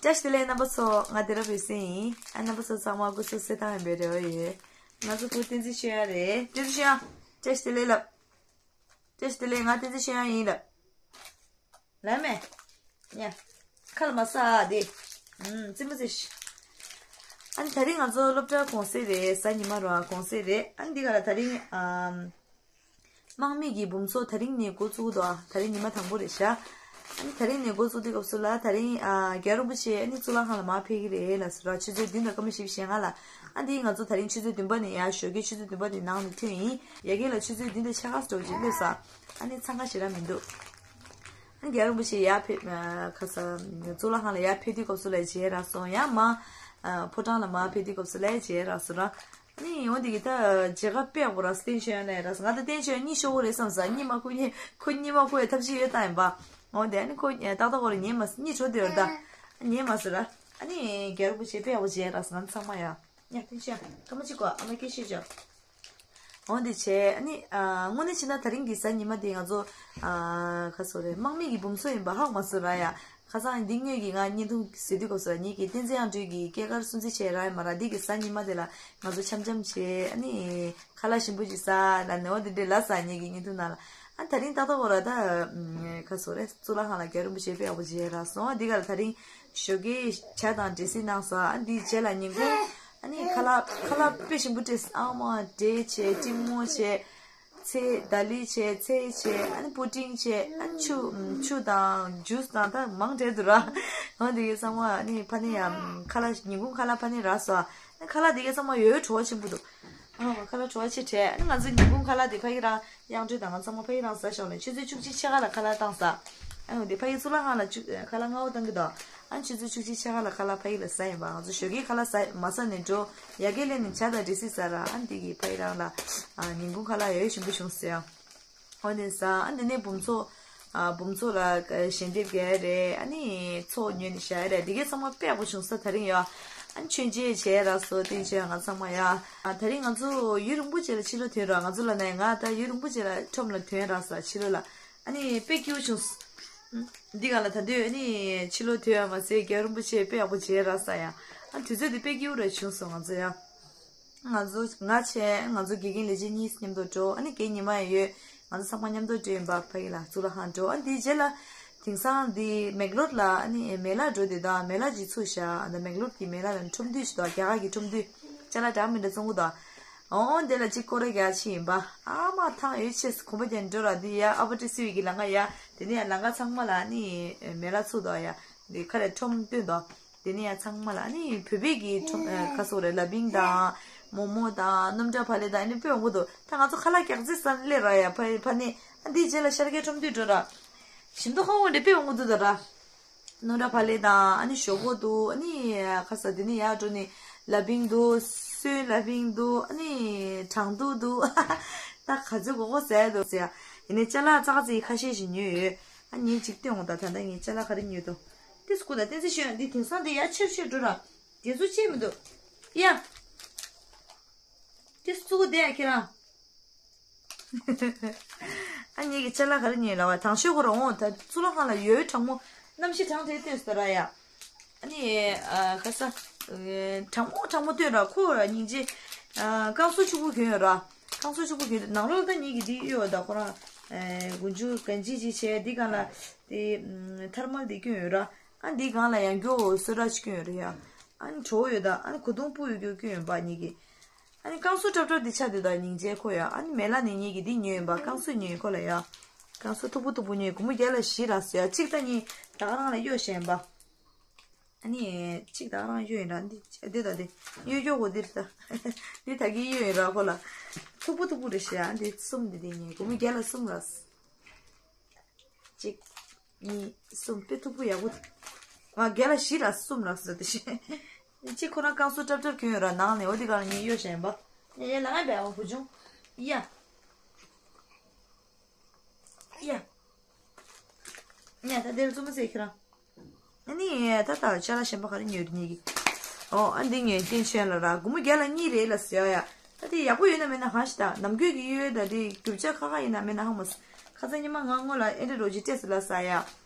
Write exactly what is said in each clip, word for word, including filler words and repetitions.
བཀྲ་ཤིས་བདེ་ལེགས་རྣམ་པ་ཚོ། ང་སྡེ་ར་བུས་སེ་ཡིན། ཨ་རྣམ་པ་ཚོ་ཚང་མ་སྐུ་གཟུགས་གསལ་ཐང་ཡིན་པའི་རེ་བ་ཡོད། ང་ཚོ་བུ་བསྟན་འཛིན་ཤེས་ཡ་རེད། བསྟན་འཛིན་ཤེས་ཡ། བཀྲ་ཤིས་བདེ་ལེགས་ལབ། བཀྲ་ཤིས་བདེ་ལེགས། ང་བསྟན་འཛིན་ཤེས་ཡ་ཡིན་ལབ། ལབ་མེད། ཡ། ཁ་ལ་མ་ཟ་ཨ་དེ། ཨུམ། རྩེད་མོ་རྩེ་ཤི། ཨ་ནི་དེ་རིང་ང་ཚོ་སློབ་གྲྭ་གུང་སེང་རེད། གཟའ་ཉི་མ་རོ་ཨ་གུང་སེང་རེད། ཨ་ནི་འདི་ག་ལ་དེ་རིང་ཨམ། དམག་མི་གི་འབུམ་ཚོགས་དེ་རིང་ནས་འགོ་བཙུགས་འདུག་ཨ། དེ་རིང་ཉི་མ་དང་པོ་རེད་ཤག་ཨ་ནི་དེ་རིང་ནས་འགོ་བཙུགས་དུས་སྐབས་སུ་ལ་དེ་རིང་ཨ། རྒྱལ་བ་རིན་པོ་ཆེ་ཨ་ནི་གཙུག་ལག་ཁང་ལ་མར་ཕེབས་ཀྱི་རེད་ལ་ཟེར་ར། ཆུ་ཚོད་བདུན་དང་སྐར་མ་བཞི་བཅུ་ཞེ་ལྔ་ལ། ཨ་འདི་ང་ཚོ་དེ་རིང་ཆུ་ཚོད་བདུན་པ་ནས་ཡར་ཞོགས་ཀའི་ཆུ་ཚོད་བདུན་པ་ནས་ནང་ནས་ཐོན་ཡིན། ཡ་གི་ལ་ཆུ་ཚོད་བདུན་དང་ཕྱེད་ཀ་ཙམ་ཅིག་སླེབས་ས། ཨ་ནི་འཚང་ཁ་ཞེ་དྲག་མི་འདུག་ཨ་ནི་རྒྱལ་བ་རིན་པོ་ཆེ་ཡར་ཕེབས། ཨ། ཁ་ས་གཙུག་ལག་ཁང་ལ་ཡར་ཕེབས་དུས་སྐབས་སུ་ལ་མཇལ་རག་སོང་། ཡང་མར། ཨ། ཕོ་བྲང་ལ་མར་ཕེབས་དུས་སྐབས་སུ་ལ་མཇལ་རག་སོང་ར། ཨ་ནི་འོ་འདི་གི་ད་མཇལ་ཁ་དཔེ་ཡག་པོ་ར། བསྟན་ཆོས་ཡང་ལས་ར། ང་ད་བསྟན་ཆོས་གཉིད་ཤོར་གི་རེད་བསམ་ས། གཉིད་མ་ཁུག་གཉིད་ཁུག་གཉིད་མ་ཁུག་ཡའི་ཐབས་ཤེས་ཡོད་ད་ཡིན་པ། འོ་འདི་ཨ་ནི་ཁོ་ཏག་ཏག་གོ་རེ་ཉལ་མ་གཉིད་བྲོ་དེ་ཡོད་ད། ཉལ་མ་སོ་ར། ཨ་ནི་རྒྱལ་བ་རིན་པོ་ཆེ་དཔེ་ཡག་པོ་མཇལ་རག་སོང་ང་ཚང་མ་ཡ། ཡ་བསྟན་ཆོས་སྐར་མ་གཅིག་གོ་ཨ་མ་སྐད་ཤེས་ཅོ། འོ་འདི་བྱས་ཨ་ནི། ཨ། དངོས་གནས་བྱས་ན་དེ་རིང་གི་གཟའ་ཉི་མ་འདི་ང་ཚོ། ཨ། ཁ་སོ་རེད། དམག་མི་གི་འབུམ་ཚོགས་ཡིན་པ་ཧ་གོ་མ་སོང་ར་ཡ། ཁ་སང་འདི་སྔོན་གྱི་ང་བརྙན་ཐུང་ཟེར་དུས་སྐབས་སུ་ལ་ངེད་ཀྱིས་བསྟན་འཛིན་དབྱངས་སྒྲོལ་གྱི་སྐྱེས་སྐར་སྲུང་བརྩི་བྱས་ར་ཡ་མ་ར། འདི་གི་གཟའ་ཉི་མ་དེ་ལ་ང་ཚོ་འཆམ་འཆམ་བྱས་ཨ་ནི་ཁ་ལག་ཞིམ་པོ་ཅིག་ཟ་ལ་ནི་འོ་འདི་འདྲས་ལ་ཟ། ངེད་ཀྱི་བརྙན་ཐུང་ནང་ལ། ཨ་དེ་རིང་ཏག་ཏག་འོ་ར་ད། ཁ་སོ་རེད། གཙུག་ལག་ཁང་ལ་རྒྱལ་བ་རིན་པོ་ཆེ་དཔེ་ཡག་པོ་མཇལ་རག་སོང་། འདི་ག་ལ་དེ་རིང་ཞོགས་ཀའི་ཇ་དང་འབྲས་སིལ་གནང་སོང་། ཨ་འདིའི་རྗེས་ལ་ཉིན་གུང་། ཨ་ནི་ཁ་ལག་ཁ་ལག་དཔེ་ཞིམ་པོ་སྤྲད། ཨ་མ་འབྲས་བྱས་ཀྲིན་མོ་བྱས། ཚལ་དཱ་ལི་བྱས་ཚལ་བྱས། ཨ་ནི་པུ་ཏིང་བྱས། ཨ་ཆུ་ཆུ་དང་ཇུས་དང་ད་མང་དྲགས་འདུག་ར། འོ་འདི་གའི་ཚང་མ་ཨ་ནི་ཕ་ནི་ཡ་ཁ་ལག་ཉིན་གུང་ཁ་ལག་ཕ་ནི་རག་སོང་། ཨ་ནི་ཁ་ལག་འདི་གའི་ཚང་མ་ཡོད་བྲོ་བ་ཆེན་པོ་འདུག་ཨ་ཁ་ལག་བྲོ་བ་ཆེ་དྲགས། ཨ་ནི་ང་ཚོ་ཉིན་གུང་ཁ་ལག་འདི་ཕ་གི་རང་དབྱངས་སྒྲོལ་དང་ང་ཚང་མ་ཕ་གི་རང་ཟ་ཤོག་ལ། ཆུ་ཚོད་བཅུ་གཅིག་ཕྱེད་ཀ་ལ་ཁ་ལག་བཏང་ས། ཨ་ནི་འདི་ཕ་གི་གཙུག་ལག་ཁང་ལ་བཅུ་ཁ་ལག་སྔ་བོ་བཏང་གི་འདུག་ཨ་ནི་ཆུ་ཚོད་བཅུ་གཅིག་ཕྱེད་ཀ་ལ་ཁ་ལག་ཕ་གི་ལ་ཟ་ཡིན་པ། ང་ཚོ་ཞོགས་ཀའི་ཁ་ལག་ཟ་མ་ཟ་ནས་འགྲོ། ཡ་གི་ལས་ནས་ཇ་དང་འབྲས་སིལ་ཟ་ར། ཨ་ནི་འདི་གི་ཕ་གི་རང་ལ་ཨ་ཉིན་གུང་ཁ་ལག་ཡོད་ཞིམ་པོ་བྱུང་ཟེར། འོ་ནས་ཟ། ཨ་འདི་ནས་འབུམ་ཚོགས། ཨ་འབུམ་ཚོགས་ལ་ཞལ་འདེབས་རྒྱག་ཡ་རེད། ཨ་ནི་ཚོགས་ཉོས་ནས་བཞག་ཡ་རེད། འདི་གའི་ཚང་མ་དཔེ་ཡག་པོ་བྱུང་ས་དེ་རིང་ཡོད། ཨ་ནི་མཆོད་མཇལ་བྱས་རག་སོང་། བསྟན་ཆོས་ང་ཚང་མ་ཡ། ཨ་དེ་རིང་ང་ཚོ་ཡུན་རིང་པོ་ཅིག་ལ་ཕྱི་ལོགས་ཐོན་ར། ང་ཚོ་ལ་ནས་ང་ད་ཡུན་རིང་པོ་ཅིག་ལ་ཁྲོམ་ལ་ཐོན་རག་ས་ཕྱི་ལོགས་ལ། ཨ་ནི་དཔེ་སྐྱིད་པོ་བྱུང་། འདི་ག་ལ་ད་དུས་ཨ་ནི་ཕྱི་ལོགས་ཐོན་ཡ་མ་ཟད་རྒྱལ་བ་རིན་པོ་ཆེ་དཔེ་ཡག་པོ་མཇལ་རག་ས་ཡ། ཨ་དུས་ཚོད་འདི་དཔེ་སྐྱིད་པོ་རེ་བྱུང་སོང་ང་ཚོ་ཡ། ང་ཚོ་ང་བྱས་ང་ཚོ་དགེ་རྒན་ལས་བྱེད་གཉིས་མཉམ་དུ་འགྲོ། ཨ་ནི་རྒན་ཉི་མ་ཡང་ཡོད། ང་ཚོ་ཚང་མ་མཉམ་དུ་འགྲོ་ཡིན་པ་ཕ་གི་ལ་གཙུག་ལག་ཁང་འགྲོ། ཨ་འདིའི་རྗེས་ལ་དེང་སང་འདི་མེག་ལོར་ལ་ཨ་ནི་མེ་ལ་འགྲོ་དེ་དང་མེ་ལ་ཅིག་ཚུགས་ཤག་ཨ་ད་མེག་ལོར་གྱི་མེ་ལ་ལ་ཁྲོམ་འདུས་ཤིག་དང་རྒྱ་གར་གྱི་ཁྲོམ་འདུས་ཅ་ལག་འདྲ་མི་འདྲ་བཙོང་གི་དང་། ཨོ་འདི་ལ་ཅིག་སྐོར་ར་རྒྱག་ཕྱིན་ཡིན་པ། ཨ་མ་ཐང་ཡོད་ཆེས་གོམ་པ་རྒྱག་འགྲོ་ར། འདི་ཡ་ཨ་པ་ཏི་སི་ཝི་གི་ལམ་ཁ་ཡ། དེ་ནས་ཡ་ལམ་ཁ་ཚང་མ་ལ་ཨ་ནི་མེ་ལ་ཚུགས་དང་ཡ། འདི་ཁ་རེ་ཁྲོམ་སྟོན་དང་། དེ་ནས་ཡང་ཚང་མ་ལ་ཨ་ནི་བོད་པའི་གི་ཁྲོམ་ཨ་ཁ་སོག་རེད། ལ་ཕིང་དང་མོག་མོག་དང་སྣུམ་སྒྲ་ཕ་ལེ་དང་ཨ་ནི་དཔེ་འོང་གི་འདུག་ད་ང་ཚོ་ཁ་ལག་རྒྱག་རྩིས་ས་སླེབས་ར་ཡ། ཕ་ཕ་ནི་ཨ་འདིའི་རྗེས་ལ་ཤར་རྒྱག་ཁྲོམ་འདུས་འགྲོ་ར། ཞིམ་མདོག་ཁ་པོ་འདི་དཔེ་འོང་གི་འདུག་ད་ར། སྣུམ་སྒྲ་ཕ་ལེ་དང་ཨ་ནི་ཞོག་ཁོག་འདུག་ཨ་ནི་ཁ་ས་དེ་ནས་ཡར་འགྲོ་ནས་ལ་ཕིང་འདུག་སོན་ལ་ཕིང་འདུག་ཨ་ནི་གྲང་དུག་འདུག་ད་ག་ཚོད་གོ་གོ་ཟས་འདུག་ཟེར་ཡ། ཡིན་ནའི་ཅ་ལག་ཙག་ཙིག་ཁ་ཤས་ཤིག་ཉོས་ཡོད། ཨ་ངས་ཅིག་སྟོན་འོང་ད། ད་ལྟ་ངས་ཅ་ལག་ག་རེ་ཉོས་འདུག་ཏིས་ཀུ་དང་བསྟན་འཛིན་ཤེས་ཡོན་འདི་དེང་སང་འདི་ཡ་ཆེར་ཆེར་འགྲོ་ར། དེ་ཚོ་ཅིག་མི་འདུག་ཡ། ཏིས་ཀུ་དེ་ཡ་ཁྱེད་རང་། ཨ་ངེད་ཀྱི་ཅ་ལག་ག་རེ་ཉོས་ལ་བ། དང་ཤོས་ཁོ་རང་འོང་ད་གཙུག་ལག་ཁང་ལ་ཡོད་གྲང་མོ་གནམ་གཤིས་གྲང་དེ་ལྟོས་སོ་ར་ཡ། ཨ་ནི་ཨ་ཁ་ས་གྲང་མོ་གྲང་མོ་ལྟོས་ར་ཁོ་ར་སྙིང་རྗེ། ཨ་བསྐང་གསོ་ཕྱུག་པོ་གྱོན་ཡོད་ར། བསྐང་གསོ་ཕྱུག་པོ་གྱོན་ནང་ལོགས་ད་ངེད་ཀྱི་འདི་གཡོ་ད་ཁོ་རང་། ཨེ་དགུན་ཆུ་གན་ཅི་ཅི་བྱས་འདི་སྒང་ལ་དེ་ཐར་མལ་དེ་གྱོན་ཡོད་ར། ཨ་འདི་སྒང་ལ་ཡང་སྐྱོ་བོ་སོ་ར་ཅིག་གྱོན་ཡོད་ར་ཡ། ཨ་ནི་གྲོ་བོ་ཡོད་ད། ཨ་ནི་གོས་ཐུང་སྤུ་ཡོད་རྒྱུ་གྱོན་ཡོད་པ་ངེད་ཀྱི། ཨ་ནི་བསྐང་གསོ་ཏྲབ་ཏྲབ་འདི་ཆ་དེ་ད་སྙིང་རྗེ་ཁོ་ཡ། ཨ་ནི་མེ་ལ་ནས་ངེད་ཀྱི་འདི་ཉོས་ཡོད་པ། བསྐང་གསོ་ཉོས་ཁོ་ལ་ཡ། བསྐང་གསོ་མཐུག་པོ་མཐུག་པོ་ཉོས། སྒོར་མོ་བརྒྱ་ལ་བཞི་རག་སོ་ཡ། གཅིག་ད་ནི་ད་ག་རང་ལ་གཡོ་བཞག་ཡིན་པ། ཨ་ནི་གཅིག་ད་རང་གཡོ་ཡིན་ར། འདི་འདི་ད་འདི་གཡོ་སྐྱོ་གོ་འདིར་ད། འདི་ད་གི་གཡོ་ཡིན་ར་ཁོ་ལ། མཐུག་པོ་མཐུག་པོ་རེད་ཤག་འདི་གསུམ་འདི་འདི་ཉོས། སྒོར་མོ་བརྒྱ་ལ་གསུམ་རག་སོ། གཅིག་གཉིས། གསུམ། དཔེ་མཐུག་པོ་ཡག་པོ། ང་བརྒྱ་ལ་བཞི་རག་གསུམ་རག་སོ་དེ་བཞིན། གཅིག་ཁོ་རང་བསྐང་གསོ་ཏྲབ་ཏྲབ་གྱོན་ཡོད་ར། ནང་ནས་འོ་དེ་ག་ལ་ངས་གཡོ་བཞག་ཡིན་པ། ཡ་ཡ་ལ་ང་བས་འོ་བུ་ཆུང་། ཡ། ཡ། ཡ་ད་དེར་བཙུན་མོ་ཟེར་ཁྱེད་རང་། ཨ་ནི་ད་ད་ཅ་ལག་གཞན་པ་ག་རེ་ཉོས་འདུག་ངེད་ཀྱི། ཨོ་ཨ་འདི་ཉོས་བསྟན་ཆོས་ལ་ར། སྒོར་མོ་བརྒྱ་ལ་གཉིས་རེད་ལ་ཟེར་ཡ། ད་དེ་ཡག་པོ་ཡོད་ན་མེད་ན་ཧང་ཤི་ད། ནམ་རྒྱུན་གྱི་གཡོ་ཡོད་ད་དེ་རྒྱུ་ཆ་ཁ་ཁ་ཡིན་ན་མེད་ན་ཧང་མ་སི། ཁ་སང་ཉི་མ་ང་སྔོན་ལ་ཨེ་འདྲ་རོ་ཇི་ཏྲེས་ལ་ཟ་ཡ།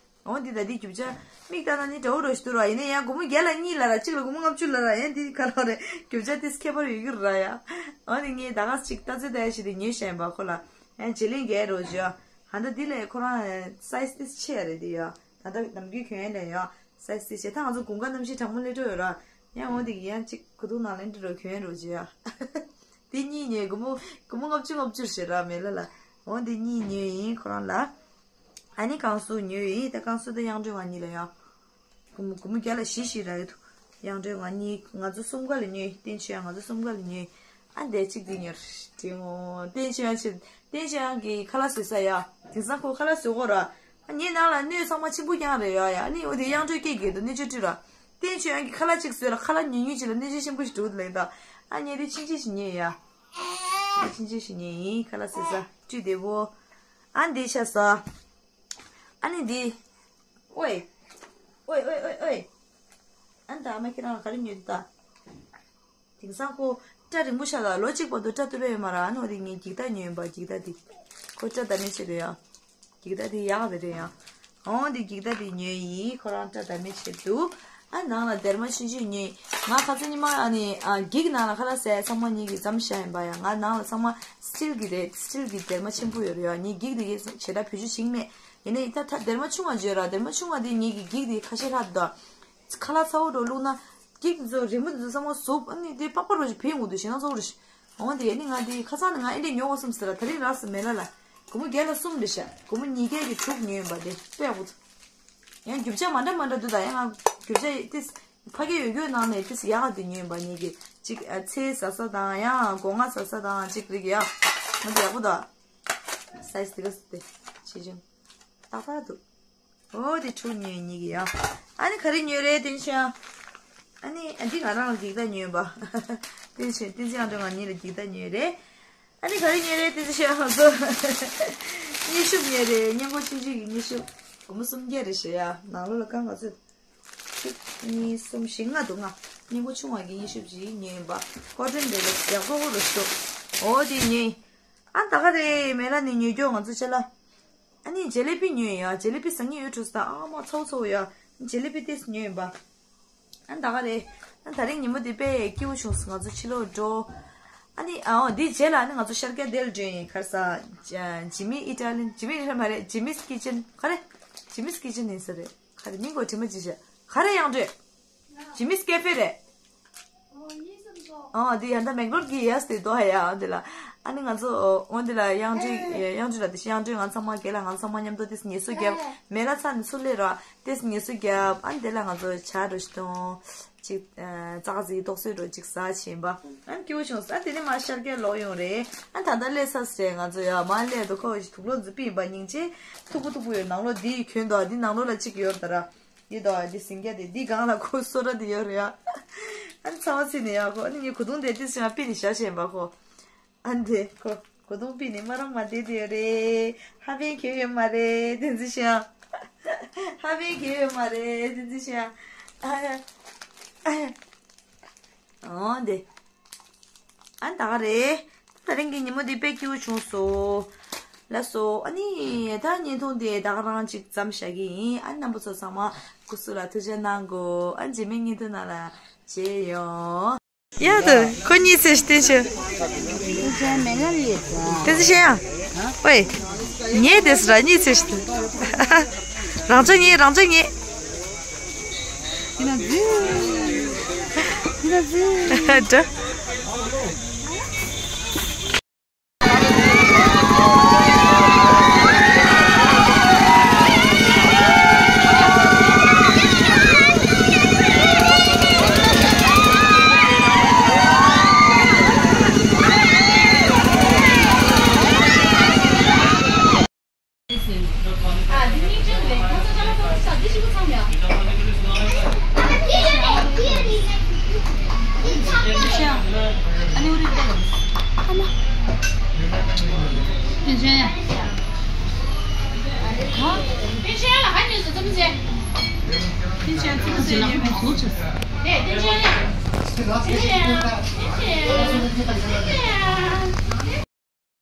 འོ་འདི་ད་འདི་རྒྱུ་ཆ་མིག་ལྟ་ན་ནི་འདྲ་བོ་རོ་ཞིག་འདུག་ར། ཡིན་ན་ཡང་སྒོར་མོ་བརྒྱ་ལ་གཉིས་ལ་ར། གཅིག་ལ་སྒོར་མོ་ལྔ་བཅུ་ལ་ར། ཡང་འདི་ག་ལོ་རེད། རྒྱུ་ཆ་དེ་ཁྱད་པར་ཡོད་ཀྱི་ར་ཡ། འོ་ནི་ངས་ད་ག་ཅིག་ལྟ་ཚོད་ལྟ་ཡ་ཞིག་དེ་ཉོས་བཞག་ཡིན་པ་ཁོ་ལ། ཡང་བརྗེ་ལེན་རྒྱག་རོགས་བྱོས་ཡ། ད་ལྟ་འདི་ལས་ཁོ་རང་སའི་ཛི་དེ་ཆེ་ཡ་རེད་དེ་ཡ། ད་ལྟ་ནམ་རྒྱུན་གྱོན་ཡ་ལས་ཡ་སའི་ཛི་དེ་ཆེ། ད་ང་ཚོ་དགུན་ཁ་གནམ་གཤིས་གྲང་མོ་སླེབས་འགྲོ་ཡོད་ར། ཡང་འོ་འདི་ཡང་ཅིག་གོས་ཐུང་ནང་ལེན་འདྲ་རོ་གྱོན་རོགས་བྱོས་ཡ། དེ་གཉིས་ཉོས། སྒོར་མོ་སྒོར་མོ་ལྔ་བཅུ་ལྔ་བཅུ་ཞེ་ར་མེད་ལ་ལ། འོ་འདི་གཉིས་ཉོས་ཡིན་ཁོ་རང་ལ། ཨ་ནི་ཀན་སུའུ་ཉོས་ཡིན། ད་ཀན་སུའུ་དང་གཡང་སྒྲོན་ང་གཉིས་ལ་ཡ། སྒོར་མོ་སྒོར་མོ་བརྒྱ་ལ་བཞི་བཞི་རག་གི་འདུག། གཡང་སྒྲོན་ང་གཉིས། ང་ཚོ་གསུམ་ཀ་ལ་ཉོས། བསྟན་ཆོས་ཡང་ང་ཚོ་གསུམ་ཀ་ལ་ཉོས། ཨ་འདས་གཅིག་འདི་ཉོས། དེ་འོ་བསྟན་ཆོས་ཡང་ཆེ། བསྟན་ཆོས་ཡང་གི་ཁ་ལག་བཟོས་ས་ཡ། དེང་སང་ཁོ་ཁ་ལག་བཟོས་གོ་ར། ཨ་ངའི་ནང་ལ་སྣོད་ཚང་མ་ཆེན་པོ་རྐྱང་རེད་ཡ་ཡ། ཨ་ནི་འོ་དེ་གཡང་སྒྲོན་སྐད་རྒྱག་འདུག། སྣོད་ཆས་སྤྲུལ་ར། བསྟན་ཆོས་ཡང་གི་ཁ་ལག་གཅིག་བཟོས་ལ་ཁ་ལག་ཉུང་ཉུང་ཅིག་ལ་སྣོད་ཆས་ཆེན་པོ་ཞིག་འགྲོ་གི་འདུག་ལབ་ད། ཨ་ངས་དེ་ཕྱིན་ཆད་ཞིག་ཉོས་ཡ། ཕྱིན་ཆད་ཞིག་ཉོས་ཡིན། ཁ་ལག་བཟོས་ས་སྤྲུལ་བདེ་པོ། ཨ་འདི་ཤ་ཟ། ཨ་ནི་འདི། ཨོའི། ཨོའི་ཨོའི་ཨོའི་ཨོའི། ཨ་ནི་ད་ཨ་མ་ཁྱེད་རང་ལ་ག་རེ་ཉོས་འདུག་ད། དེང་སང་ཁོ་སྐྲ་རིང་པོ་ཤ་ལ་ལོ་གཅིག་བར་དུ་སྐྲ་ཏུ་རེ་ཡོད་མ་ར། ཨ་ནི་འོ་དེ་ངས་འགྱིག་ཐག་ཉོས་ཡིན་པ། འགྱིག་ཐག་དེ། ཁོ་སྐྲ་བདག་མེད་བྱེད་དུ་ཡ། འགྱིག་ཐག་དེ་ཡག་རེད་དེ་ཡ། འོ་འདི་འགྱིག་ཐག་དེ་ཉོས་ཡིན། ཁོ་རང་སྐྲ་བདག་མེད་བྱེད་དུ། ཨ་ནང་ལ་སྡེར་མ་ཆུང་ཆུང་ཉོས། ང་ཁ་སང་ཉི་མ་ཨ་ནི་ཨ་འགྱིག་ནང་ལ་ཁ་ལག་ཟས་ཚང་མ་ངེད་ཀྱིས་བརྩམས་བཞག་ཡིན་པ་ཡ། ང་ནང་ལ་ཚང་མ་སི་ཊིལ་གྱི་རེད། སི་ཊིལ་གྱི་སྡེར་མ་ཆེན་པོ་ཡོད་རེད་ཡ། ངས་འགྱིག་དེ་གས་ཞེ་དྲག་བེད་སྤྱོད་བྱེད་ཀྱི་མེད། ཡིན་ནའི་ད་ད་སྡེར་མ་ཆུང་བ་བརྗོད་ར། སྡེར་མ་ཆུང་བ་དེ་ངེད་ཀྱིས་འགྱིག་དེ་ཁ་ཤས་ལྷག་འདུག། ཁ་ལག་ཚ་བོ་འགྲོ་བླུགས་ན། འགྱིག་འཛོ་རི་མོ་འཛོ་ཚང་མ་ཟོབ། ཨ་ནི་དེ་པགས་པ་རོ་ཞིག་བེད་འོང་དུ་ཞེ་ན་ཚོགས་རུ་ཞིག། འོ་དེ་ཨ་ནི་ང་དེ་ཁ་སང་ནས་ང་ཨེ་འདྲས་ཉོ་བ་སོང་ཟེར་ལ། ད་རིང་རག་སོང་མེད་ལ་ལ། སྒོར་མོ་བརྒྱ་ལ་གསུམ་རེད་ཤག། སྒོར་མོ་ཉིས་བརྒྱ་གི་དྲུག་ཉོས་ཡིན་པ་དེ་དཔེ་ཡག་པོ་འདུག། ཡང་རྒྱུ་ཆ་མ་འདྲ་མ་འདྲ་འདུག། ད་ཡང་ང་རྒྱུ་ཆ་ཏིས་ཕ་གི་ཡོད་རྒྱུ་ནང་ནས་ཏིས་ཡག་ག་དེ་ཉོས་ཡིན་པ། ངེད་ཀྱི་གཅིག་ཨ་ཚལ་ཟ་ས་དང་ཡང་སྒོ་ང་ཟ་ས་དང་གཅིག་རིགས་ཡ། ང་དེ་ཡག་པོ་འདུག། སའི་ཛི་དེ་ག་སི་དེ་ཆེ་ཆུང་ཏག་ཏག་འདུག། འོ་དེ་དྲུག་ཉོས་ཡིན་ངེད་ཀྱི་ཡ། ཨ་ནི་ག་རེ་ཉོས་རེད་བསྟན་ཆོས། ཨ་ནི་ཨ་འདི་ང་རང་ལ་འགྱིག་ཐག་ཉོས་པ། བསྟན་ཆོས་བསྟན་འཛིན་ཨ་འགྲོ་ང་གཉིས་ལ་འགྱིག་ཐག་ཉོས་རེད། ཨ་ནི་ག་རེ་ཉོས་རེད་བསྟན་ཆོས་ང་ཚོ། མཉེན་ཤུབས་ཉོས་རེད། སྔས་མགོ་ཆུང་ཆུང་གི་མཉེན་ཤུབས། སྒོར་མོ་སུམ་བརྒྱ་རེད་ཤག་ཡ། ནང་ལོགས་ལ་ཁང་ག་ཚོད། གཅིག་གཉིས་གསུམ་བཞི་ལྔ་འདུག། ལྔ། སྔས་མགོ་ཆུང་བ་གི་མཉེན་ཤུབས་ཅིག་ཉོས་ཡིན་པ། ཀོ་ཊོན་རེད་ལ་ཡག་པོ་རུ་ཤོག། འོ་དེ་ཉོས། ཨ་ད་ག་རེད་མེ་ལ་ནས་ཉོས་རྒྱུ་ང་ཚོ་ཅ་ལག། ཨ་ནི་ཇེ་ལེ་པི་ཉོས་ཡ། ཇེ་ལེ་པི་ཟ་སྙིང་ཡོད་འགྲོ་ས། ཨ་མ་ཚ་བོ་ཚ་བོ་ཡ། ཇེ་ལེ་པི་ཏིས་ཉོས་ཡིན་པ། ཨ་ད་ག་རེད། ཨ་ད་རིང་ཉིན་མོ་འདི་དཔེ་སྐྱིད་པོ་བྱུང་སོང་། ང་ཚོ་ཕྱི་ལོགས་འགྲོ། ཨ་ནི་ཨ་འོ་འདི་རྗེས་ལ་ཨ་ནི་ང་ཚོ་ཤར་རྒྱག་དེ་ལ་འགྲོ་ཡིན། ག་རེ་ཟ། ཇི་མི་ཨི་ཊ་ལི་ཡན། ཇི་མི་ཨི་ཊ་ལི་ཡན་མ་རེད། ཇི་མིས་ཀི་ཅན། ག་རེ། ཇི་མིས་ཀི་ཅན་ཡིན་ས་རེད། ག་རེ་མིང་གོ་དྲི་མ་ཅི་བྱ། ག་རེ་ཡང་འགྲོ། ཇི་མིས་ཀེ་ཧྥེ་རེད། ཨོ་འདི་ཡང་ད་མེག་ལོར་གི་ཡས་དེ་དོ་ཧ་ཡ། འོ་འདི་ལ་ཨ་ནི་ང་ཚོ་འོ་འདི་ལ་གཡང་སྒྲོན། གཡང་སྒྲོན་ལ་དེ་བཞིན་གཡང་སྒྲོན་ང་ཚང་མ་རྒན་ལ་ང་ཚང་མ་མཉམ་དུ་དེ་ངལ་གསོ་རྒྱབ། མེ་ལ་ཚ་ནས་ཚུར་སླེབས་ར་དེ་ངལ་གསོ་རྒྱབ། ཨ་ནི་དེ་ལ་ང་ཚོ་ཇ་འདྲ་ཞིག་བཏུང་། ཅིག་ཙག་ཙིག་ཏོག་ཙེ་འདྲ་ཅིག་ཟ་བྱིན་པ། ཨ་ནི་སྐྱིད་པོ་བྱུང་། ཨ་དེ་ནས་མ་ཤར་རྒྱག་ལོག་ཡོང་རེད། ཨ་ད་ལྟ་སླེབས་ས་རེད། ང་ཚོ་ཡ་མ་སླེབས་དུ་ཁོ་དུག་ལོག་འཛིན་པི་ཡིན་པ། སྙིང་རྗེ། མཐུག་པོ་མཐུག་པོ་ཡོད། ནང་ལོགས་འདི་གྱོན་དོ། འདི་ནང་ལོགས་ལ་གཅིག་ཡོད་ད་ར། འདི་དོ་འདི་ཟིང་རྒྱ་དེ་འདི་སྒང་ལ་ཁོ་སོ་ར་དེ་ཡོད་རེད་ཡ། ཨ་ནི་ཚ་བ་ཚིག་ནས་ཡ་ཁོ། ཨ་ནི་ངས་གོས་ཐུང་དེ་ཏིས་ཤ་པི་ནས་བཞག་བཞག་ཡིན་པ་ཁོ། ཨ་ནི་དེ་ཁོ་གོས་ཐུང་པི་ནས་མ་རང་མ་བསྡད་དེ་ཡོད་རེད། ཧ་པན་གྱོན་ཡོད་མ་རེད་དེ་ཚོ་ཤ། ཧ་པན་གྱོན་ཡོད་མ་རེད་དེ་ཚོ་ཤ། ཨ་ཡ། ཨ་ཡ། འོ་འདི། ཨ་ད་ག་རེད། ད་རིང་གི་ཉིན་མོ་འདི་དཔེ་སྐྱིད་པོ་བྱུང་སོང་། ལགས་སོ། ཨ་ནི་ད་བརྙན་ཐུང་འདི་ད་ག་རང་ཅིག་མཚམས་བཞག་གི་ཡིན། ཨ་ནི་རྣམ་པ་ཚོ་ཚང་མ་སྐུ་གཟུགས་ལ་ཐུགས་ཅག་གནང་དགོས། ཨ་ནི་རྗེས་མའི་བརྙན་ཐུང་ནང་ལ་མཇལ་ཡོང་། ཡ་ད་ཁོ་གཉིས་ཚེ་ཤི་བསྟན་ཆོས། ཏན་ཙི་ཤན་ཡ། ཝེ། ངས་དེ་སུ་ར་གཉིས་ཚེ་ཤི། རང་ཅག་གཉིས། རང་ཅག་གཉིས། དེ་ན་ཛི། དེ་ན་ཛི། དྲ།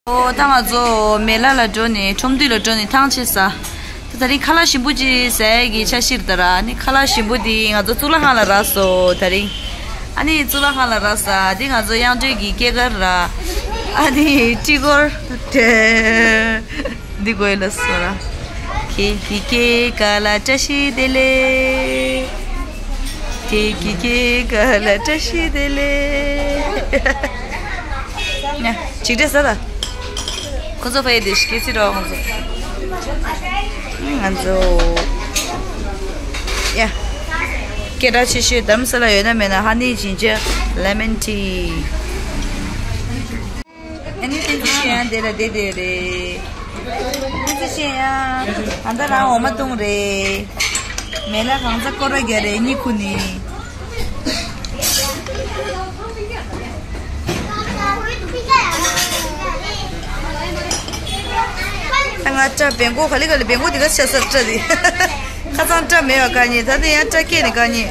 ཨོ་ད་ང་ཚོ་མེ་ལ་ལ་འགྲོ་ནས་ཁྲོམ་འདུས་ལ་འགྲོ་ནས་ཐང་ཆད་ས། ད་རིང་ཁ་ལག་ཞིམ་པོ་ཅིག་ཟ་ཡས་ཀྱི་འཆར་གཞི་རེད་ད་ར། ཨ་ནི་ཁ་ལག་ཞིམ་པོ་འདི་ང་ཚོ་གཙུག་ལག་ཁང་ལ་རག་སོང་ད་རིང་། ཨ་ནི་གཙུག་ལག་ཁང་ལ་རག་ས་འདི་ང་ཚོ་དབྱངས་སྒྲོལ་གྱི་སྐྱེས་སྐར་ར། ཨ་ནི་ཊི་གོར་དེ་འདི་དགོས་ལ་སོ་ར། ཁྱེད་ཀྱི་སྐྱེས་སྐར་ལ་བཀྲ་ཤིས་བདེ་ལེགས། ཁྱེད་ཀྱི་སྐྱེས་སྐར་ལ་བཀྲ་ཤིས་བདེ་ལེགས། ཡ། ཅིག་འདྲ་ཟ་ད། ཁོ་ཚོ་ཕ་ཡི་དེ་སྐྱེས་ཚེ་རོགས་ཁོ་ཚོ། ང་ཚོ། ཡ། སྐད་གྲགས་ཆེ་ཤོས་རྡ་རམ་ས་ལ་ཡོད་ན་མེད་ན་ཧ་ནི་ཇིན་ཇར་ལེ་མོན་ཊི། ཨ་ནི་ཏན་ཙི་ཤེས་ཡང་དེ་ལ་བསྡད་བསྡད་རེད། ཏན་ཙི་ཤེས་ཡང་ཨ་ད་རང་འོ་མ་བཏུང་རེད། མེ་ལ་གང་ཚ་སྐོར་ར་རྒྱག་རེད་གཉིད་ཁུག་ནི། ང་སྐྲ་བེང་གོ་ག་ལེ་ག་ལེ་བེང་གོ་དེ་ག་ཆ་ས་སྐྲ་དེ། ཁ་སང་སྐྲ་མེད་པ་དཀའ་ངལ་ད་ལྟ་ཡང་སྐྲ་སྐྱེས་ནས་དཀའ་ངལ།